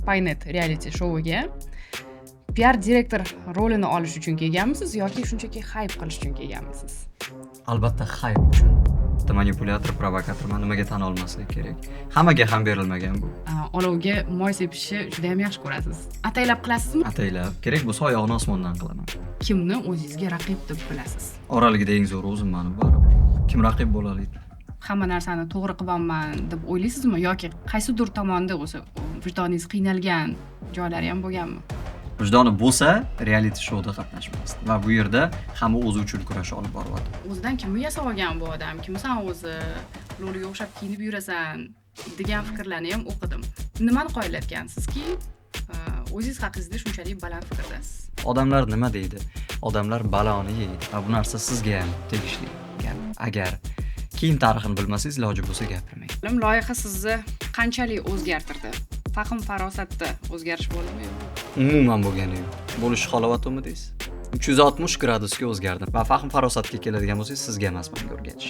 Paynet reality shouiga PR direktor rolini olish uchun kelganmisiz yoki shunchaki hayp qilish uchun kelganmisiz? Albatta, hayp uchun. Bitta manipulyator, provokatorman, nimaga tan olmaslik kerak? Hammaga ham berilmagan bu. Olovga moy sepishni juda ham yaxshi ko'rasiz. Ataylab qilasizmi? Ataylab. Kerak bo'lsa, oyog'ini osmondan qilaman. Kimni o'zingizga raqib deb bilasiz? Oraligida eng zo'ri o'zim mani baribir. Kim raqib bo'ladi? Hamma narsani to'g'ri qilyapman deb o'ylaysizmi yoki qaysidir tomonda o'zi vijdoningiz qiynalgan joylari ham bo'lganmi? Vijdoni bo'lsa, reality shouda qatnashmasdi. Va bu yerda hamma o'zi uchun kurash olib boryapti. O'zidan kimni yasab olgan bu odam, kimsan o'zi, lo'liga o'xshab kiyinib yurasan degan fikrlarni ham o'qidim. Nimani qoyillatgansizki, o'zingiz haqingizda shunchalik baland fikrdasiz? Odamlar nima deydi? Odamlar baloni yeydi. Va bu narsa sizga ham tegishli gap. Agar kiyim tarixini bilmasangiz, iloji bo'lsa gapirmang. Bilim loyiha sizni qanchalik o'zgartirdi? Fahm farosatda o'zgarish bo'ldimi, yo'qmi? Umuman bo'lgani yo'q. Bo'lishi xohlayaptimi deysiz? 360 gradusga o'zgardim. Va fahm farosatga keladigan bo'lsangiz, sizga emas, menga o'rgatish.